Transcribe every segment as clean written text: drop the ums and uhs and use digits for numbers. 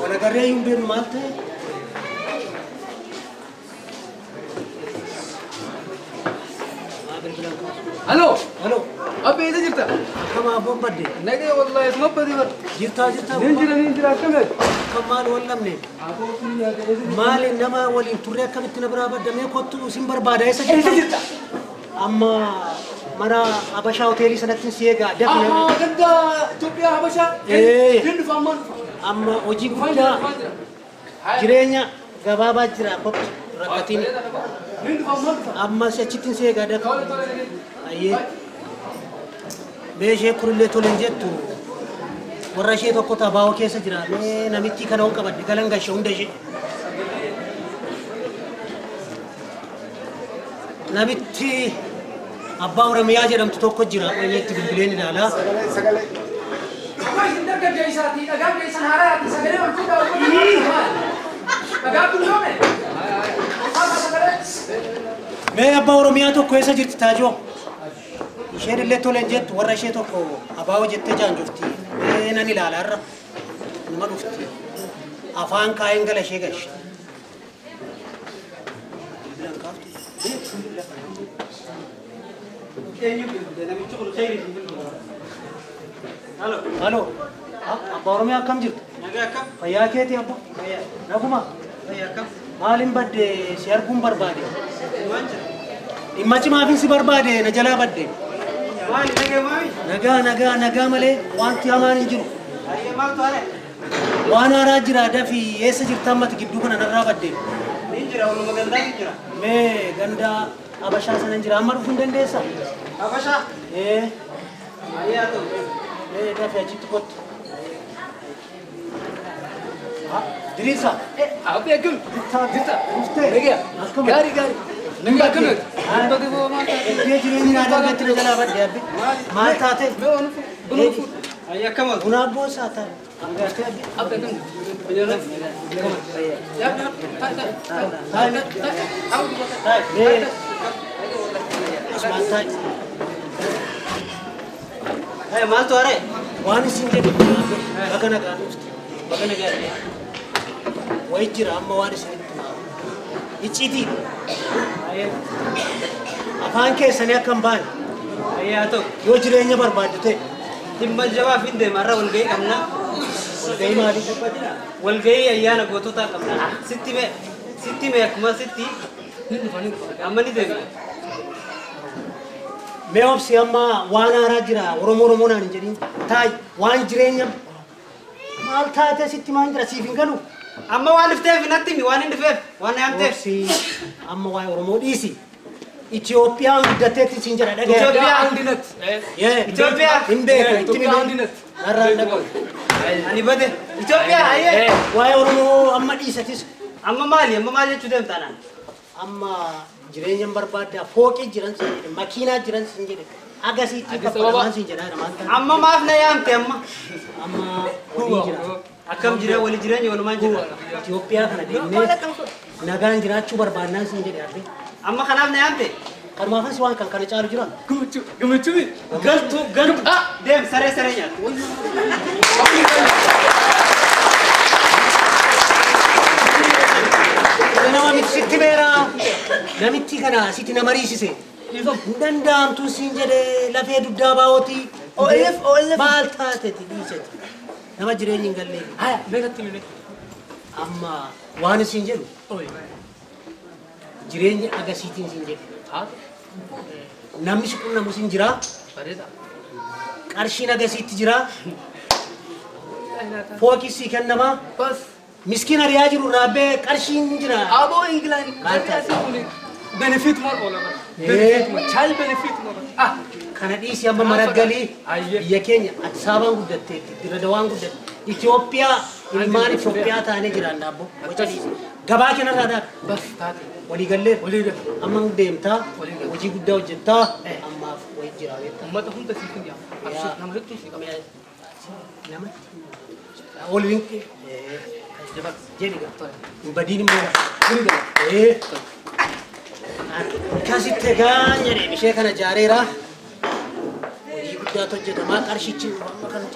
Walagarree hin beeknu maal ta'e? Halo. Halo. Abbe eessa jirta? Akkam abboon badde? Nagee wallahi isuma badde bar. Jirtaa jirtaa. Nin jira nin jira akkam ati? Akkam maal wal dhabne? Maali nama waliin turre akkamitti na biraa badda mee kottu sin barbaada eessa jirta? Eessa jirta? Amma mana Habashaa hoteelii sanatti si eegaa dafne. Ahaa ganda Itoophiyaa Habashaa. Nin dhufa ammaan dhufa. Amma hojii guddaa jireenya gabaabaa jira kottu rakkatiin. Nin dhufa ammaan dhufa. Amma achitti si eegaa dafne. Ayyee. Mee ishee kunillee tole hin jettu warra ishee tokko tabaa'oo keessa jira mee namitti kana hon qabadde galan gashe hunda ishee. Namitti abbaa Oromiyaa jedhamtu tokko jira inni itti bilbileen ilaalaa. Amma isin dargaggeessaatii dhagaan keessan haaraati sagalee ol fuudhaa ol fuudhaa. Dhagaa tulloome. Mee abbaa Oromiyaa tokko eessa jirti Taajoo? Isheen illee tole hin jettu warra ishee tokko abaa'oo jettee jaanjofti. Mee nan ilaala har'a. Numa dhufti. Afaan kaa'een gala ishee gashe. Bilbilaan kaaftu. Halo. Halo. Abbaa Oromiyaa akkam jirtu? Nagaa akkam? Fayyaa keetii abbaa? Fayyaa. Naguma? Fayyaa akkam? Maaliin badde si arguun barbaade? Waan jira. Dhimma cimaafin si barbaade na jalaa badde. Maali nagaa maali? Nagaa nagaa nagaa malee wanti hamaan hin jiru. Ayyee maaltu haare? Waan haaraa jira dafii eessa jirta ammati gidduu kana narraa badde? Ni jira waluma gandaatu jira. Mee ganda Habashaa sana hin jira amma dhufuu hin dandeessaa? Habashaa? Ee. Ayyee haa ta'u. Mee dafii achitti kottu. Diriirsa. Abbe akkam? Jirta. Dhuftee. Nagaa. Akkam? Gaarii gaarii. Nagaa akkam ati? Badde boo maal taate? Iddoo jireenyi naa darbetti na jalaa badde abbe. Maal taate? Mee waan fuudhu. Buna fuudhu. Ayyee akkam ooltu? Buna abboo isaa taate. Hangaftee abbe. Abbe akkam? Yaa Taa'e. Taa'e. Mee. Asumaan taa'e. Ayyee maaltu haare? Waan isin jedhu abbe. Baga nagaa dhufte. Baga nagaa dhufte. Wayi jira amma waan isinitti himaa. Icciitii. Ayyee. Afaan keessanii akka hin baane. Ayyee haa ta'u. Yoo jireenya barbaaddu ta'e. Dhimma jabaaf hin deema har'a walgahii qabna. Walgahii maalii? Walgahii ayyaana goototaa qabna. Sitti mee sitti mee akkuma sitti amma ni deemna. Mee obsi amma waan haaraa jira Oromoo Oromoo naan hin jedhin. Taa'i waan jireenya maal taate sitti maan jira siif hin galu. Amma waan dhufteef natti himi waan hin dhufeef waan na yaamteef. Obsi amma waa'ee Oromoo dhiisi. Itoophiyaan guddatteetti siin jedha dhaga'e. Itoophiyaa. Andinet. Yee. Itoophiyaa. Hin beeku itti Itoophiyaa himi. andinet. Narraa hin dhaga'u. Ani bade. Itoophiyaa ayyee. Waa'ee Oromoo amma dhiisatis. Amma maali amma maal jechuu deemta anaan? Amma jireenya hin barbaaddaa fooqii jiran siin jedhe makiinaa jiran siin jedhe agasiitti Addis Ababa. kaffalamaan siin jedha maal taate? Amma maaf na yaamte amma? Amma walii jira. Akkam jira walii jireenya walumaan jira. Itoophiyaa kana deemnee nagaan jiraachuu barbaannaan siin jedhe abbe. Amma kanaaf na yaamte? Kanumaafis waan kan kana caalu jira. Gammachuu gammachuu. Galtu galtu. Deem saree saree nyaata. Nama miti sitti beera. Namitti kana sitti nama riisise. Hin danda'amtu siin jedhe lafee dugdaa baa'ooti. OLF OLF. Maal taateeti dhiiseti. Nama jireenyi hin galle. Haya mee natti himi. Amma waan isin jedhu Oye. jireenya agasiitiin siin jedhe. Haa Namni si qunnamu siin jira. bareeda. Qarshiin agasiitti jira. Fooqii sii kennamaa. Bas. Miskiin ari'aa jiru irraa qarshiin jira. Aboo England. Maal taate? Benefit more oola. Benefit more. Child benefit more. Ah. Kana dhiisi amma maraggalii Ayyee. biyya keenya Addis Ababaan guddatteetti Dirredawaan guddatte Itoophiyaa ilmaan Itoophiyaa taanee jiraanna abbo. Waca dhiisi. Gabaa kanarraa dhaqa. Bas taate. Walii galleera. Walii galle. Amma deemtaa Walii galle. hojii guddaa hojjettaa ammaaf wayii jira beektaa. Uummata hunda siif hin yaamu. Yaa. Nama hedduu si qaba. Namatti ol winqee jedhi gaa. Hin badiin immoo. Akkasitti egaa jedhee ishee kana jaareera. Hojii guddaatu hojjetamaa qarshichi amma kana.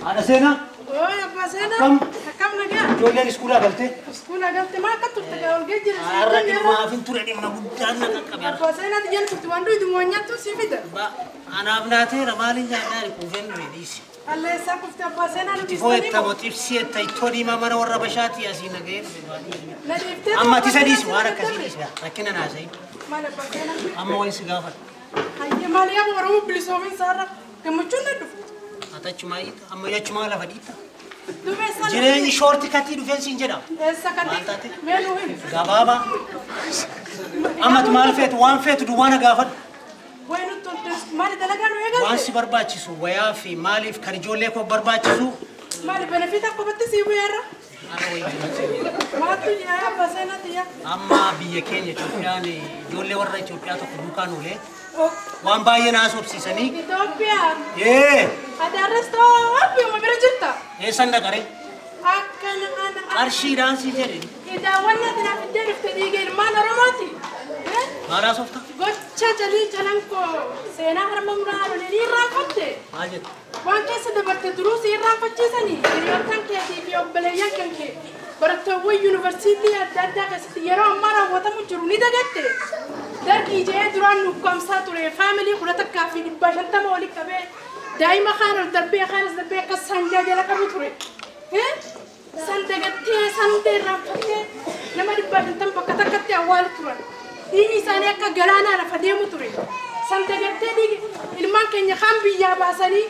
Haadha seenaa. Ooy abbaa seenaa. Akkam? Akkam nagaa? Ijoolleen iskuulaa galte? Iskuulaa galte maal akka turte gaa ol geejjira Har'a dhimma afin ture dhimma guddaan na qaqqabe har'a. Abbaa seenaa xiyyan turte waan duutu moo nyaattu si fida. Anaaf naateera maaliin nyaadhaan kuufeen dhufe dhiisi. Alleessaa kufte abbaa seenaa nu Tifoo etta moo xibsii etta ittoo diimaa mana warra bashaatii asii nagahee dhufe. Na dhiiftee. Amma ati isa dhiisi waan akkasii dhiisi rakkina naasa'in. Maal abbaa seenaa? Amma wayi si gaafadha. Hayyee maal yaa Oromoo bilisoomin isaarra gammachuun na dhufu. Atachumaa hiita amma jechumaa lafa dhiitta. Dubeessa. Jireenyi shoorti katii dhufeen siin jedhama. Eessa Maal taate? katii? Mee nuu himi. Gabaabaa. Amma ati maal feetu waan feetu duwwaa na gaafadhu. Wayi nutti tolte maali dalagaa nu Waan eegalte? si barbaachisu wayaa fi maaliif kan ijoollee koo barbaachisu. Maali benefit akkubatti sii bu'eerra? Har'a wayii. Maattu yaa abbaa seenaa xiyyaa. Amma biyya keenya Itoophiyaan ijoollee warra Itoophiyaa tokko duukaan oolee waan baay'ee na haasofsiisanii. Itoophiyaan. Ee Ati arrestoo abbiuma bira jirta. eessan dhaqare Akkana ana. qarshiidhaan si jedhe Daawwanni ati naaf iddoo dhufte dhiiga ilmaan Oromooti. maal haasofta? Gocha jalii jalankoo seenaa harma muraa haadholee irraanfatte. Maal jette? Waan keessa dabarte duruu si irraanfachiisanii hiriyoottan keetii fi obboleeyyan kan kee barattoowwan yuunivarsiitii adda addaa keessatti yeroo ammaa raawwatamu jiru ni dagatte. Dargii jedhee duraan nu ukkaamsaa ture faamilii 1150 oli qabee daa'ima kaan ol darbee kaan as darbee akka sangaa jala qabu ture. San dagattee san hunda irraanfattee nama 550 bakka takkatti awwaalu turan. Dhiigni isaanii akka galaanaa lafa deemu ture. San dagattee dhiigi ilmaan keenya kaan biyyaa baasanii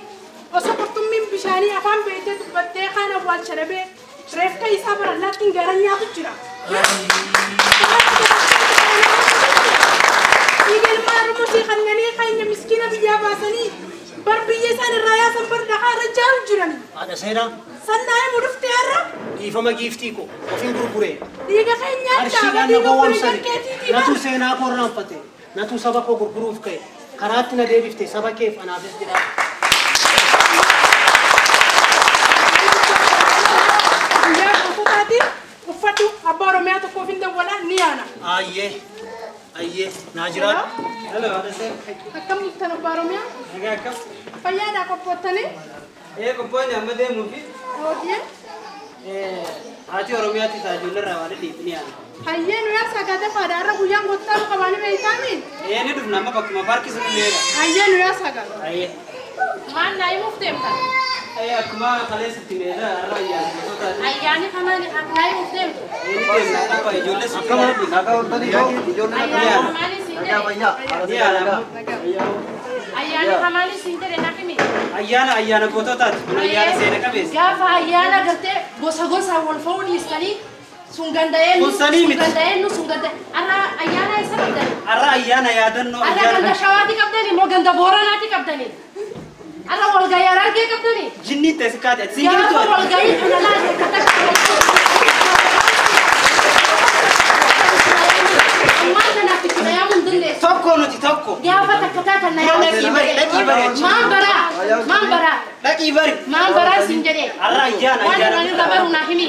osoo qurxummiin bishaanii afaan beektee dubbattee kaan awwaalcha dhabee reefka isaa barallaattiin garan nyaatu jira. Dhiiga ilmaan Oromoo sii kannanii keenya miskiina biyyaa baasanii bar biyya isaan irraa yaasan bar dhagaa irra jaaru jiran. Haadha seenaa San daa'ima dhufte har'a dhiifama giiftii koo ofiin gurguree. dhiiga keenya Qarshiidhaan na dhiiga gowwoomsani. keetiitii Natu seenaa koo irraanfate. Natu saba koo gurguruuf ka'e. Karaatti na deebifte saba keef anaafis jedhaa. Guyyaa goototaati uffadhu abbaa Oromiyaa tokkoof hin dawwala ni yaana. Ayyee ayyee naa jiraadhu. Hello, haadha seenaa. Akkam bultan abbaa Oromiyaa? Nagaa akkam? Fayyaadhaa qophoottanii? Ee qophoonni amma deemuu fi Hojii. haati Oromiyaatti isaa ijoollee irraa waan dhiifni yaana. Hayyee nu yaa sagaa faadha har'a guyyaan goototaa nu qabaanii beeytaamiin? Ee ni dhufna amma bakkuma paarkii sun illee. Hayyee nu yaa sagaa. Hayyee. Maal naa himuuf deemtan? Ee akkuma kaleessatti meeshaa har'a ayyaana goototaati. Ayyaanni kamaan naa himuuf deemtu? Ee ni deemna akka ijoollee sun Ayyaanni kamaanii siin jedhe. Ni yaana amma. Ayyaanni kamaanii siin jedhe naa himi. Ayyaana ayyaana goototaati. Kun ayyaana seena qabeessa. Gaafa ayyaana gartee gosa gosaan wal fo'uu dhiistanii sun ganda'een Kun sanii sun miti. ganda'een sun ganda'een har'a ayyaana eessa qabdani? Har'a ayyaana yaadannoo Har'a ayyaana ganda shawaati qabdani moo ganda booranaati qabdani? Har'a walgayii harargee qabdani? jinniin ta'e sikkaati. Ati siin jirtu Gaafa ati. walgayii kana laal akka takka ammaan tanaaf itti dhayamuu hin dandeessu. Tokko nuti tokko. Gaafa takka taatan na Dura dhaqii bari dhaqii bari achi. Maan baraa maan baraa Dhaqii bari. maan baraa siin jedhee. Har'a ayyaana Waan ayyaana. duraan irra baru naa himi.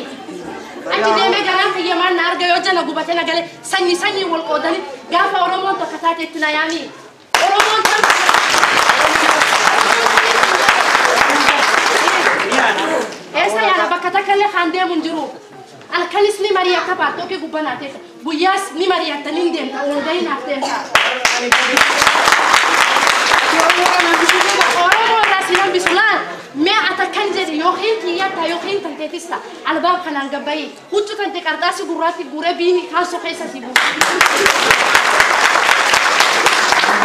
Achi deemee garaan kiyya maan na arga yoo jala gubate na galee sanyi sanyi wal qoodanii gaafa Oromoon tokko taate itti na yaami. Oromoon tokko. Ni yaana. Eessa yaala bakka takka illee kan deemu hin jiru. Halkanis ni mari'atta paartookii gubbaa naa teessa. Guyyaas ni mari'atta ni deemta walgahii naaf deemta. Oromoo irraa si hambisu laal mee ata kan jedhe yookiin xiyyatta yookiin tanteetista albaab kanaan gabbayee huccuu tante qarxaasi gurraatti guuree biini kaansoo keessa si buusa.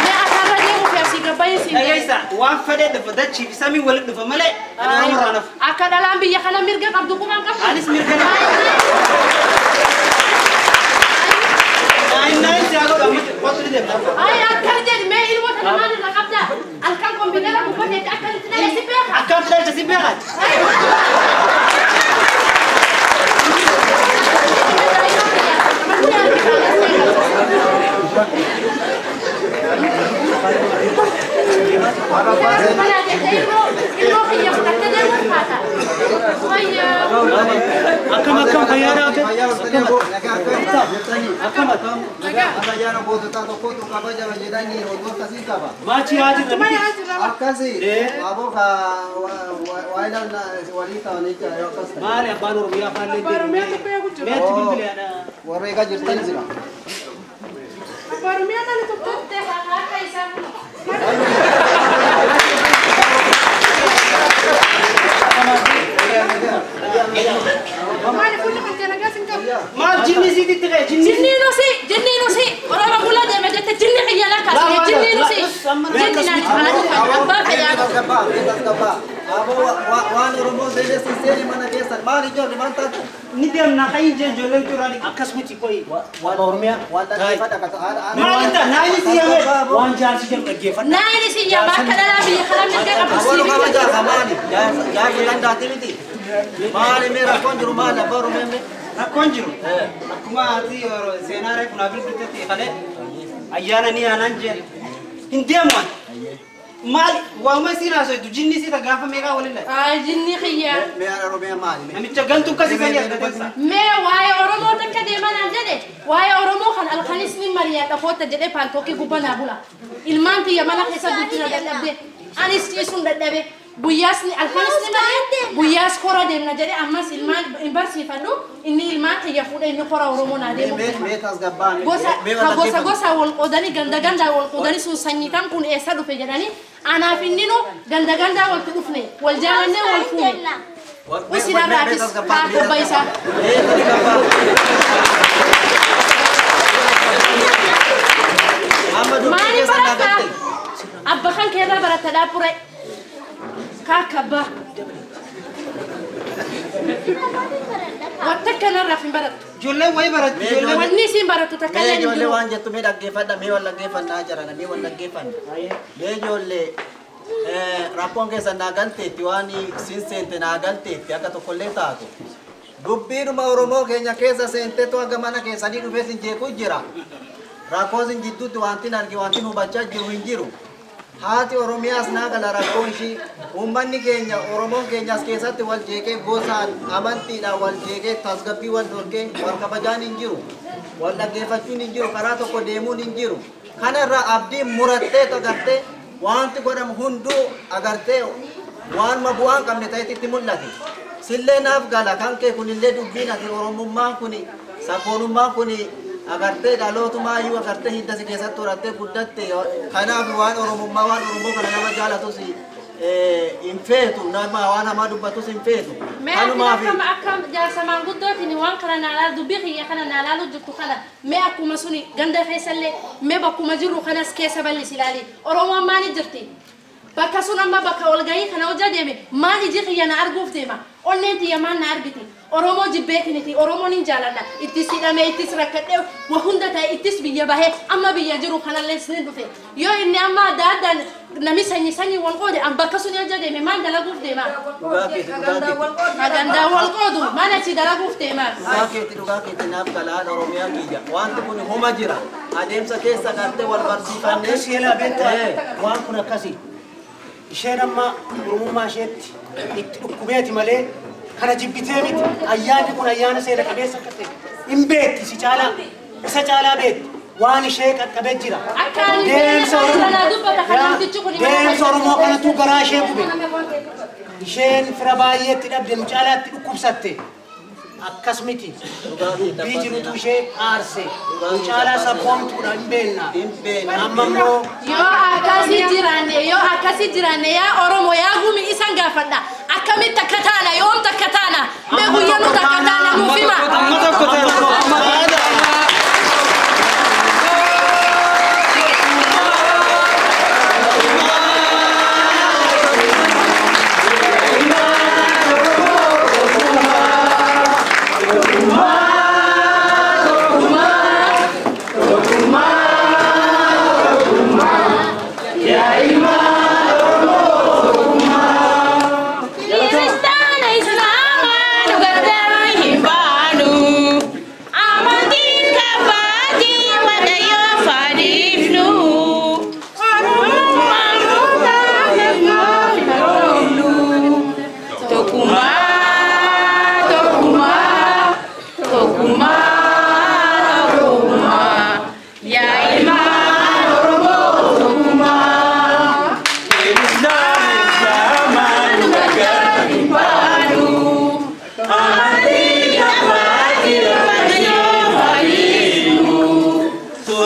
Mee atarra deemuu fi asii gabbayee si deemu. Dhageessa waan fedhee dhufa dachii fi samiin walitti dhufa malee ani Oromoo irraa nafu. Akka dhalaan biyya kana mirga qabdu quban qabdu. Anis mirga nama. Naayin naayin si haa godhu amma kottu ni deemna. Ay akkana jedhi mee ilmoo tana maal irra qabda? Halkan kompiitara gubbateetti akka itti dhalee si beeka. Akkam dhalcha si beekaati. Ilmoo kiyya fudhattee deemu. fakkaata. Wayyaa. Akkam akkam fayyaadhaa Akkam ayyaana goototaa tokkotu kabajama jedhanii oduu akkasii qaba. Maachi haa jirra miti. Akkasi aboo ka waayidaan walii ta'anii jira yoo akkas ta'e. Maali abbaan Oromiyaa afaan Abbaa Oromiyaa tokko eegu jira. Meetti bilbileedha. Warra eegaa jirtan jira. Abbaa Oromiyaa maali tokko? Akka isaa kun. Maali fuulli kan kee nagaa sin qabu? Maal jinni siititti ka'e jinni? Jinni nusi jinni nusi Oromo bula deeme jette jinni xiyya lakkaasine jinni nusi jinni naan kana dhufan abbaa fayyaa Tasgabbaa, tasgabbaa. Aboo waan Oromoo seenee seeni mana keessan maal ijoollee maal taatu? Ni deemna hayyi jee ijoolleen turani. Akkas miti qoyi. Abbaa Oromiyaa. Waan dhaggeeffadha akka Maal ta'a naayi si yamee. Waan jaarsi jedhu dhaggeeffadha. Naan isin yaama akka dhalaa biyya kana mirga qabdu Aboo sii kama bita. jaarsa maali? Jaarsa dandaatti miti. Maali mee rakkoon jiru maali abbaa Oromiyaa mee? Rakkoon jiru. Akkuma ati seenaa reefu naa bilbiltetti kalee ayyaana ni aanaan jee. Hin deemu ani. Maal waa'uma isiin haasoftu jinni isiita gaafa meeqaa waliin laata? Ay jinni xiyya. Mee Oromiyaa maali? Namicha gantuu akkasii sanii argateessa. Mee waa'ee Oromoo takka deemanaan jedhe waa'ee Oromoo kan alkanis ni mari'adha kootta jedhee paantookii gubbaa naa bula. Ilmaan tiyya mana keessa guddina dadhabde anis ciisuun dadhabe guyyaas ni alkanis ni mari'adhe guyyaas kora deemna jedhe ammas ilmaan hin barsiifadhu inni ilmaan tiyya fuudhe inni kora Oromoo naa deemu. Mee mee tasgabbaa. Gosa ka gosa gosa wal qoodanii ganda ganda wal qoodanii sun sanyiitaan kun eessa dhufe jedhanii anaaf inni nu ganda ganda walitti dhufne wal jaalannee wal fuune. Usinarraatis kaa kobba isaa. Mee tasgabbaa. Amma dubbii Maali keessan naa barataa? galte. Abba kan keerraa baratadhaa pure. Kaaka abbaa. Wanta kanarraaf hin barattu. Ijoolleen wayii baratti ijoolleen. Wanni isiin barattu takka Mee illee hin ijoollee jiru. waan jettu mee dhaggeeffadha mee wal dhaggeeffannaa jirana mee wal dhaggeeffanna. Mee ijoollee rakkoon keessan naa galteetti waan sin seente naa galteetti akka tokkollee taatu. Dubbiinuma Oromoo keenya keessa seenteetu haga mana keessanii dhufee sin jeequu jira. Rakkoo sin jidduutti wanti arge wanti hubachaa jiru hin jiru. Haati Oromiyaas naa gala rakkoon ishii uummanni keenya Oromoon keenyas keessatti wal jeeqee gosaan amantiidhaan wal jeeqee tasgabbii wal dhorkee wal kabajaan hin jiru. Wal dhaggeeffachuun hin jiru karaa tokko deemuun hin jiru. Kanarraa abdiin murattee agartee wanti godhamu hunduu agartee waan bu'aa hin qabne ta'etti itti mul'ate. Sillee naaf gala kan kee kunillee dubbiin ati Oromummaan kuni sabboonummaan kuni agartee dhalootumaayyuu agartee hidda si keessatti horattee guddatte kanaaf waan Oromummaa waan Oromoo kana nama jaalatus hin feetu nama waan hamaa dubbatus hin feetu. Mee ati akkam akkam jaarsa maanguddootiin waan kana naa laalu dubbii kiyya kana naa laalu jirtu kana mee akkuma suni ganda keessallee mee bakkuma jirru kanas keessa bal'isi ilaali. Oromoon maali jirti? Bakka sun amma bakka ol gahii kana hojjaa deeme maal iji kiyya na arguuf deema? Onneen tiyya maal na argiti? Oromoo jibbeetiniti Oromoon hin jaaladha. Ittis hidhamee ittis rakkadhee waa hunda ta'e ittis biyya bahee amma biyya jiru kanallee sin dhufe. Yoo inni amma adda addaan nami sanyii sanyii wal qoode an bakka sun hojjaa deeme maal dalaguuf deema? Dhugaa keeti dhugaa keeti. Agandaa wal qoodu maal achi dalaguuf deema? Dhugaa keeti dhugaa keeti naaf gala haadha Oromiyaa kiyya wanti kun homa jira adeemsa keessa agartee wal barsiifannee. Akkas yeelaa beektaa waan kun akkasii. Isheen amma Oromummaa isheetti itti dhukkubeeti malee kana jibbitee miti ayyaanni kun ayyaana seera qabeessa akka ta'e hin beekti si caalaa isa caalaa beekti waan ishee qaqqabee jira. Akka ani beekne kana dubbata kan namtichi kun Deemsa Oromoo kanatu garaa ishee gube. Isheen fira baay'eetti dhabde nu caalaatti dhukkubsatte. Akkas miti. Dubbii jirutu ishee aarse. Nu caalaa sabboontuudha hin beekna. Amma immoo Yoo akkasii jiraanne yoo akkasii jiraanne yaa Oromoo yaa gumi isan gaafadha. Akkamitti akka taana yoom takka taana mee guyyaa nu takka taana nuuf hima. Amma tokko taana. Kiristaana Islaamaa nu gargaaru hin baanu.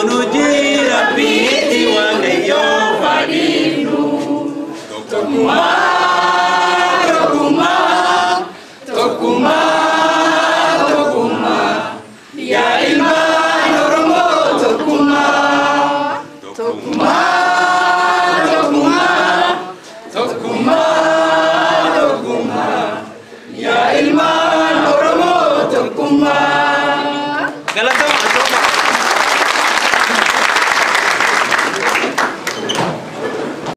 Kun hojii rabbiitti waaqayyoo fadhiifnu. Tokkummaa, tokkummaa, tokkummaa.